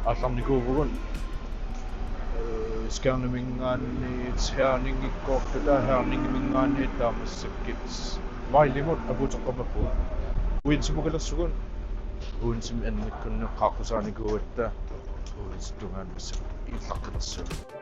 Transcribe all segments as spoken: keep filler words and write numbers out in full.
Aallarnikuuvugut, øh, Skjerneminngaanniit Herningikkoortuta, Herningiminngaanniit taamaallaat Vejlemut apuuteqqammerpugut. Odensemukalersugut, Odensemi annikkunni qaaqqusaanikuugatta, Odense tungaanut massakkut illaqqalersugut.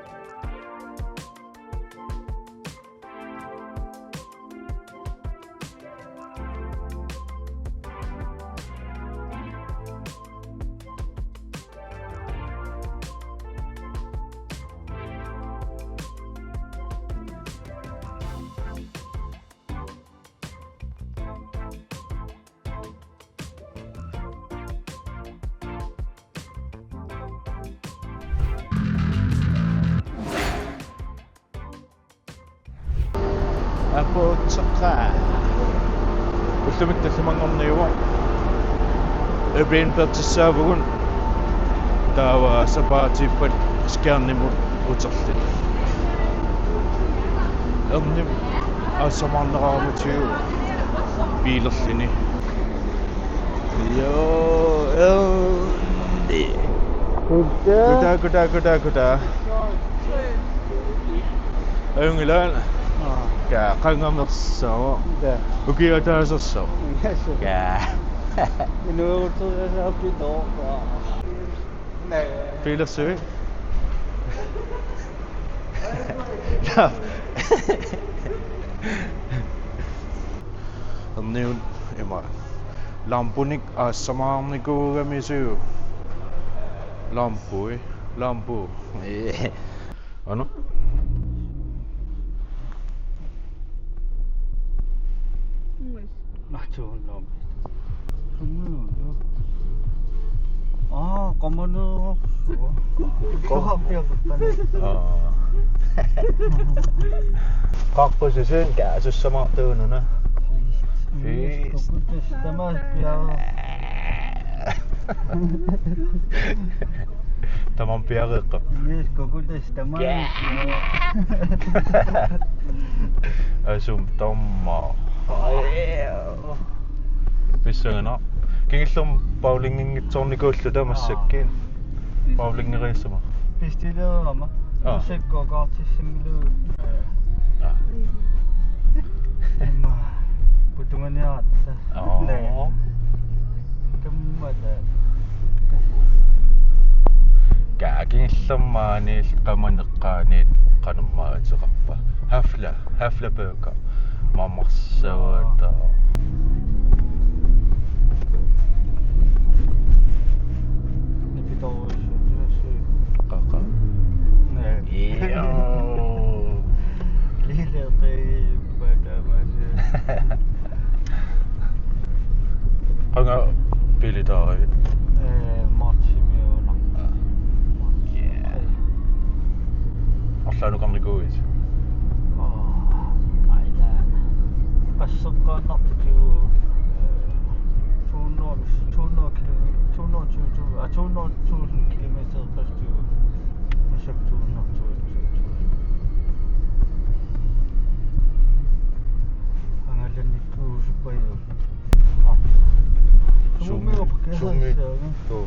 Apuuteqaaq. Ullumikkut tallimanngorniuvoq. Airbnb-ertissaavugut. Taava sapaatiippat Skjernemut uterluta. Ernimut aassamaarneqaramatigut biilerluni. Joo, Erni. Goddag. Goddag, goddag, goddag, goddag. Ajunngilaq. Aa. Kaa, qangamersoq. Kaa. Ukiup ataasersoq. Kaa. Inueruteriasaapitooq. Biilersuit. Erniut ima. Lampunik aassamaarnikuugamisiuk. Lampui, lampu. Ano? Matuunnaam. Aa, qamanu. Aa. Qaaqqususuun kaasussamaartuununa. Fiis. Fiis. Tamaat piareeqqap. Yes, kukutas tamaat. Asum tomma. Pissanganaq. Kingullermik bowlinginngitsoornikuulluta massakkut. Bowlingeriissuma. Pistiliorama. Aa. Sekko kaartissimmilu. Aa. Imma. Putunganiaratta. Aa. Kammata. Kaakinillermaaniil qamaneqqaaniit qanummaateqarpa. Hafla, hafla bøger. Mamarsuuta. Qaqa. Joo. Qanga biilitaarit? Ee, Martimiuna. Aa. Arlaanukarnikuuit? Aa, ila. Qasseqqaannartut, ee, to hundrede, to hundrede kilometer, to hundrede tyve, aa, to hundrede tusind kilometer qasseq. Massakkut to hundrede tyve. Angalannikkuusuppajaaq. Suumi, suumi. Joo.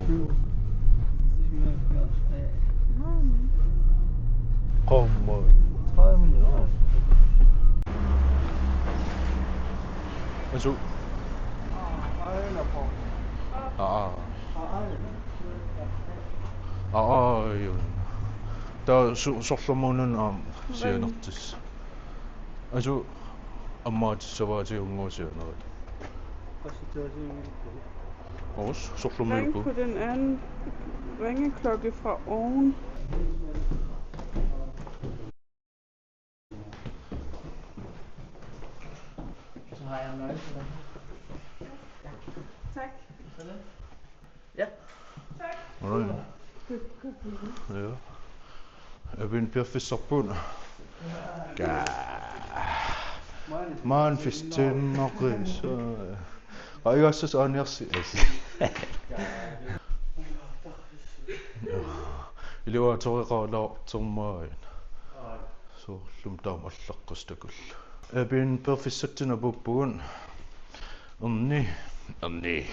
Qommo. Asu. Aa. Aa, joo. Taava su-, sorlermut una aamma sianertissaq. Asu, ammaatissavaatigut unnguusianerit. Os, sorlermut. Ring på den anden ringeklokke fra oven. Så har jeg en nøgle til dig. Tak. Ja. Alright. Ja. Airbnb-erfissarput. Kaa. Maani fistinnoqis. Aa, igassas aaniarsi. Iluaatoreqalaartormaat. Soorlumi taama allaqqasoq takulla. Airbnb-erfissatsinnut apuuppugut. Erni, Erni.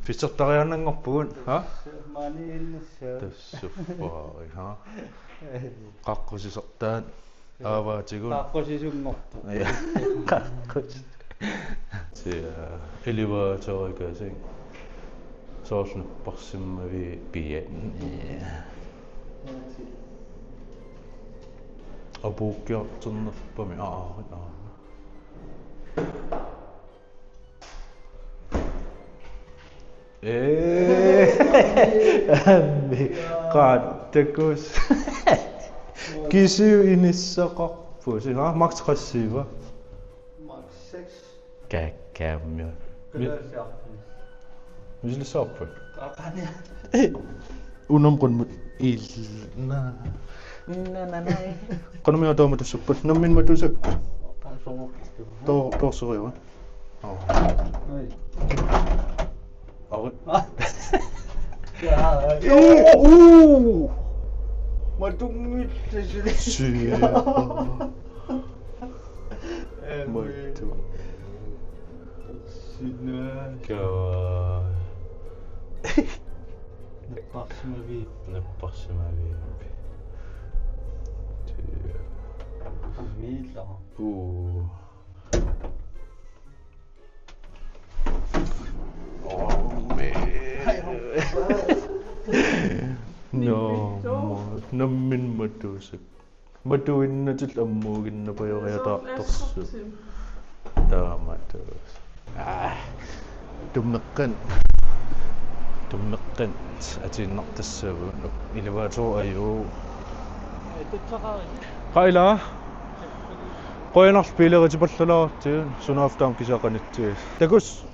Pissertariaannanngorpugut, ha? Maaniinnassaa. Tassuffaa, ha? Qaqqusisortaat aavaatigut. Qaqqusisunngorpoq. Ja. Qaqqus. Sia, elevatorikasik. Soorlu napparsimavippit. Ja. Apuukkiartornerpami, aa, aa. Ee. Ammi. Qaat, Takus. Kisianni inissaqarpusi, ha? Max qassiiva? Max seks. Kakkaammi. Kalaasiarput. Misilisaarput. Qaqania. Unam qunmut il-, na. Na, na, na. Qanumia tooma tussukkut. Nammin matusak. Tor-, torsoriva. Oh. Oi. Oi. Ah. Ja. Uu, uu. Matunngitsi. Sia. Matu. Sinä. Kava. Napparsimavippit. Napparsimavippit. Sia. Miila. Uu. Oh, man. No, ma-, nammin matusak. Matuinnatillu ammuuginnapajoriataartorsuuvoq. Taamatut. Ah. Tummeqqat. Tummeqqat atiinnartassavut. Elevator ajuu. Qaila. Qujanarlu biileritipallalaartigu, sunaaffa taama kisiat qanittugut. Takus.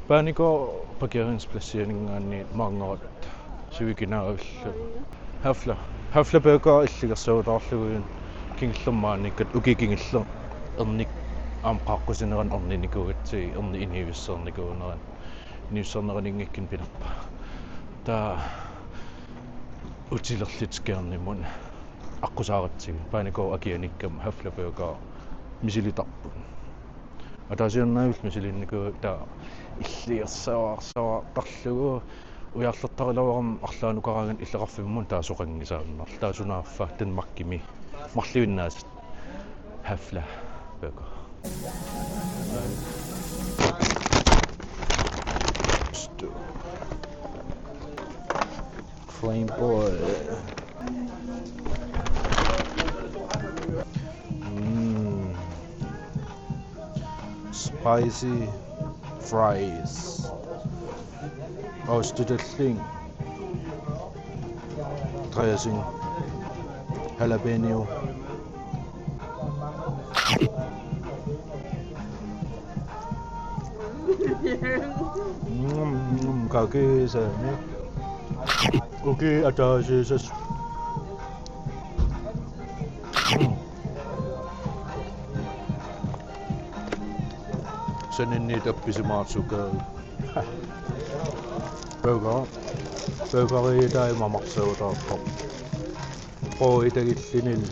Banegård parkeringspladsiminngaanniit maanngarat sivikinaavilluni. Hafla. Hafla Burger illigersuutaarlugu kingullermi maaniikkatta, ukiut kingullerni ernik aamma qaaqqusinerani erninikuugatsigit, erni inuuissornikuunerani. Inuuissorneraninngaanniit pinerpa. Taava utilerlutik kingornamut aqqusaaratsigu. Banegård akianiikkama Hafla Burger misilitarput. Ataasiinnarluunniit misilinnikuuakka, taava illigersuaarsuaartarlugu ujarlertaraluarama arlaannukaraangat illoqarfimmut taasoqanngisaannarlugu. Taava sunaaffa Danmarkimi marluinnaasut Hafla Burger. Flame boy. Mm. Spicy fries. Ostedeling. Dressing. Jalapeño. Mm, mm, kakisani. Ukiut ataasiinnaq. Mm. Saninni tappisimaarsuka. Burger. Burgeritai mamarsuutaarpoq. Qooitagillini.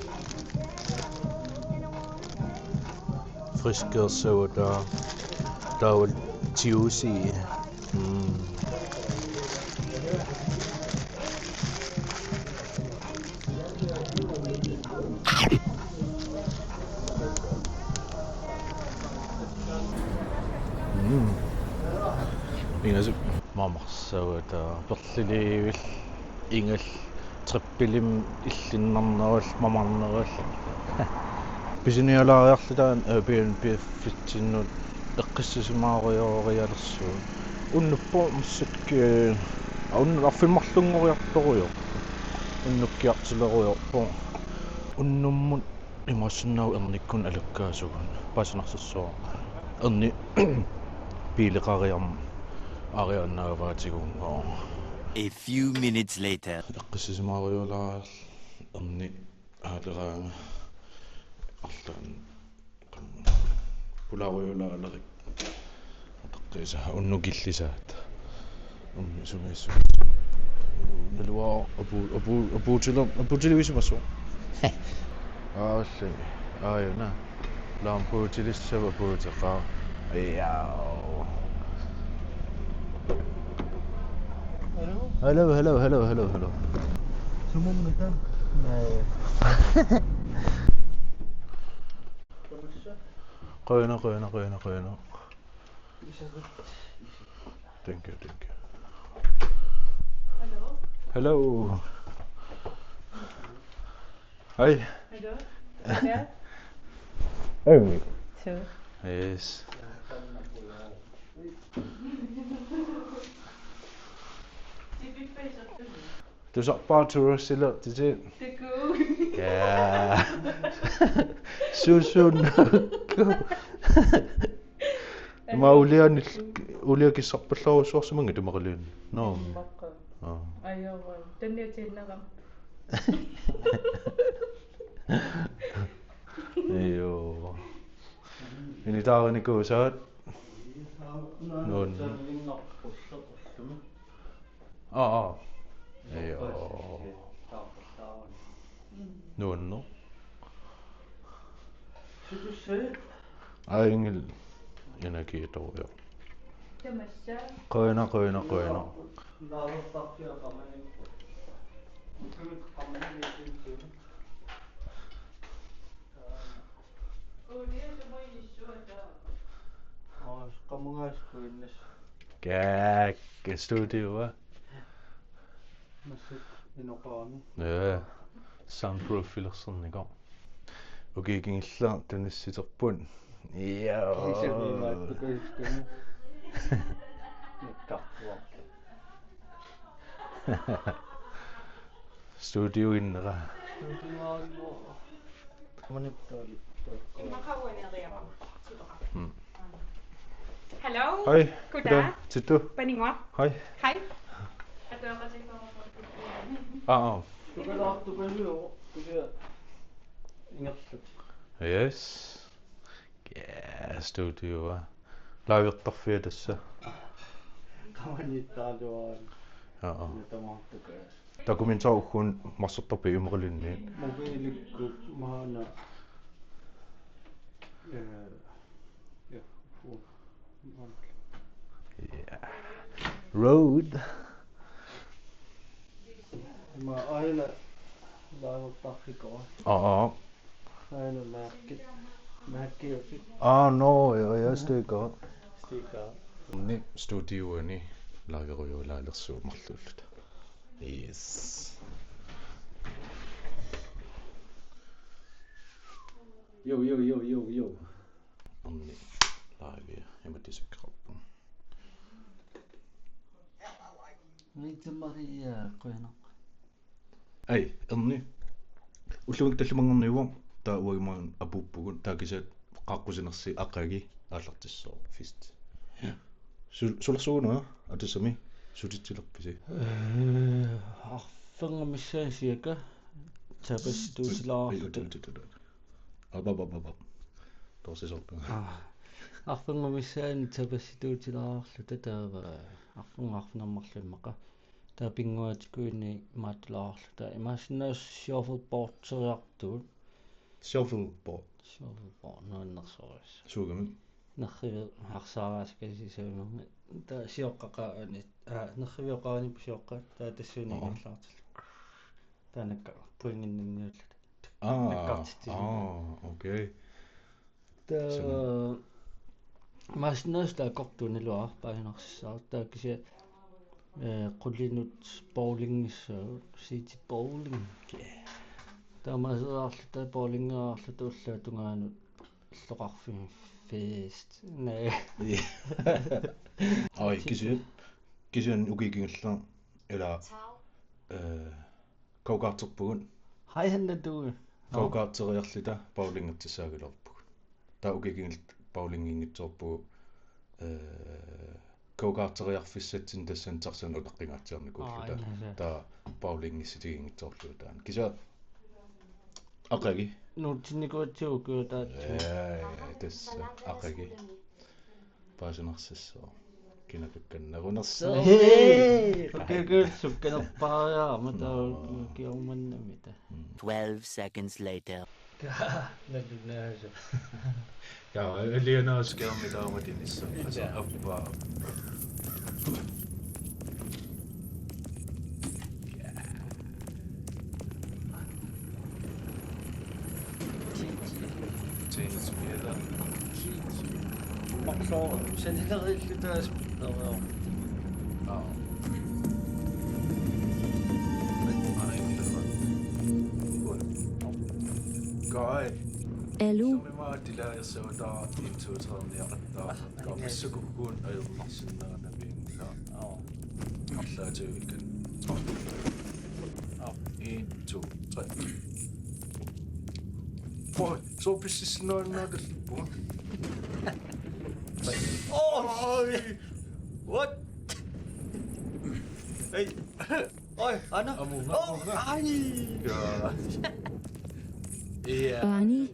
Friskersavut taava. Taava juicy. Mm. Mm. Ingasu mamarsuutaarpoq, perliliivil ingal trippelimik illinnarnerullu mamarnerullu. Pisinialaariarluta Airbnb-ffitsinnut eqqissisimaarujoorialersugut. Unnuppoq massakkut, eh, unnuk arfineq-marlunngoriartorujoq. Unnukkiartulerujoorpoq. Unnummut imaassinnaavoq ernikkut alakkaasugut. Paasinarsuaq. Erni biileqariarmat aariaannaavaatigut. A few minutes later. Eqqissisimaarujoorluta erni aaleraanga arlaannik pulaarujulaalerik. Ataqqiisa unnuk killisaat. Ummi sumiissu. Naluara apu-, apu-, apuutile-, apuutilerisimasoq. Aalli. Aajuna. Laampuutilissava apuuteqaaq. Hello? Hello, hello, hello, hello, hello. Sumum nita. Qujanaq, qujanaq, qujanaq, qujanaq. Thank you, thank you. Hello. Hi. Hello. Yeah. Oh. Two. Yes. Tusarpaat touristilertitit. Takuuk. Ja. Susunukku. Ima ulianil-, ulia kissarpallarujussuarsimanngitsoq imaqaluunniit. No. Immaqa. Aa. Ajorua. Tanniutiinnarama. Joo. Initaarinikuusaat. Nuun. Aa, aa. Joo. Nuunneq. Aingil. Energiitorujo. Qujanaq, qujanaq, qujanaq. Kaak, studio, hva? Massakkut inoqarami. Ja. Soundproofilersornikoq. Ukiut kingulliit tunissiterput. Ja. Kiisami imaattukujukkami. Nakkartuarlu. Studioinnera. Studioinnera. Maniptaali. Immaqa uaniariarama. Hmm. Hello. Hej. Goddag. Goddag. Tittu. Paninnguaq. Hej. Hej. Aa, aa. Tukalaartupajuuvoq, kisianni ingerlapput. Yes. Ja, studio, hva? Livertarfia tassa. Qamaniittaaluarami. Aa, aa. Nutamaartukaa. Takuminsaarukkuun marsortarpit imaqaluunniit? Mobiilikkut maanna. Eh, ja, fu-, maanna. Ja. Rode. Ima aila livertarfikoq. Aa, aa. Aila mærke. Mærke. Aa, nå, ja, ja, stikker. Stikker. Ni studioani liverujuulaalersugut marluulluta. Yes. Jo, jo, jo, jo, jo. Onni live, imatut isikkoqarpunga. Rita Maria, qujanaq. Ai, Erni. Ullumikkut tallimanngorniuvoq, taava uagut maani apuuppugut, taava kisianni qaaqqusinersi aqagi aallartissaaq fest. Ja. Su-, sulersuugunuku, aa, tassami, sutitsilerpisi? Eh, arferngup missaani siaka, ui, ui, ui, ui, ui. Tapassituutilaarluta. Ap, ap, ap, ap, ap. Torsisorpunga. Aa. Arferngup missaani tapassituutilaarluta taava arferngup arfineq-marlunnik immaqa. Taava pinnguaatikuuini imaattulaarluta. Imaassinnaavoq shuffleboardseriartugut. Shuffleboard. Shuffleboard, nuannersorujussuaq. Suugami? Nerriviit arsaaraasikasissagunik. Taava sioqqaqa anit. Aa, nerriviit oqaraniippoq sioqqat. Taava tassuuna, oo, ingerlaartillugu. Taava nakka-, pointinnanniulluta. Aa, nakkartitsisoq. Aa, okay. Taava, sumi, imaassinnaavoq taava kortuuniluaq paasinarsissaaq. Taava kisianni, eh, qulinut bowlingissaaq, City Bowling. Okay. Taava imaaseriarluta bowlingeriarluta ullaap tungaanut illoqarfimmi fest. Naa. Ja. Oj, kisianni, kisianni ukiut kingulliit ila, eh, go-karterpugut. Hej, Hanna Due. Nå. Go-karteriarluta bowlingertussaagaluarpugut. Taava ukiut kingulliit bowlinginngitsoorpugut, eh, go-karteriarfissatsinnut tassani taxanik utaqqingaatsiarnikuulluta. Aa, ja, ja. Taava bowlingissutiginngitsoorlugu taanna. Kisianni aqagi. Nuutsinnikuugatsigu ukiup ataatsip. Ja, ja, tassa aqagi. Paasinarsissaaq. Kinakukkannerunersoq. Hej! Okay, okay, sukkanerpaariarama taava. Nå. Ukiormannamita. Mm. Twelve seconds later. Kaa, nalunaasoq. Kaa, alianaas kaammi taamatinnissaq. Ila. Asa appa. Teenage Mutant. Marlor, sanilerillu taas. Nå, nå. Aa. Aa, ikke det godt. Godt. Godt. Aluu. Som vi var, de der, jeg så, der er en, to, tre, ni, og der er, der er så god grund, og jeg var sådan der, der vi er, der. Aa. Arlaatigut. Aa. En, to, tre. Oj, så pissinnaannaatallippunga. Oj! What? Hey. Oj, Anna. Amunga, oh, amunga. Ai. Ja. Ja. Ani.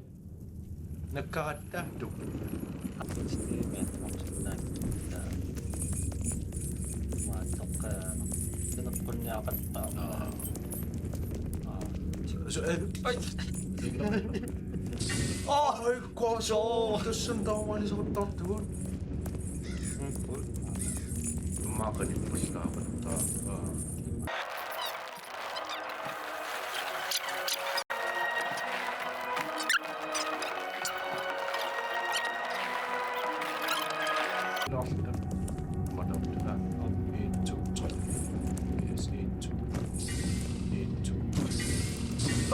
Nakkarattartoq. Aa. Aa. Su-, eh, ai. Aa, ai, koso, tassani taamaalisoqattaartugut. Maaqani pullaaqattaarpaa. En, to, tre. Yes, en, to. En, to.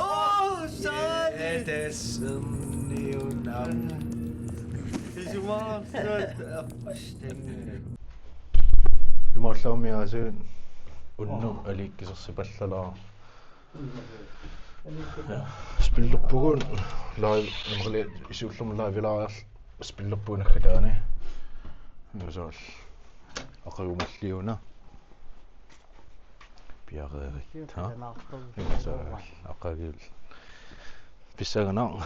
Åh, sejt! Ja, det er sådan jo navn. Det er så meget sødt. Imaallaammiaasiit unnuk aliikkisersipallaraa. Ja. Spillerpugut live, imaluunniit siullermik livelaariarluta spillerpugut naggataani. Nuusaal. Aqagumalliuna. Piareerit, ha? Nuusaal. Aqagil. Pissanganaq.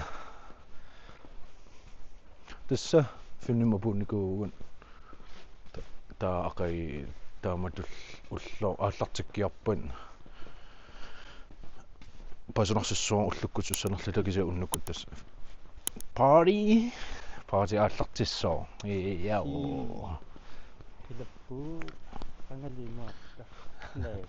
Tassa filmimut puunnikuuvugut. Ta-, taava aqagu taamatut ulloq aallartikkiarpat. Pasunarsissuaq ullukkussuussanerluta kisianni unnukkut tassa. Party! Party aallartissaaq. Ja. Ilappu. Angalimaakka. Nej.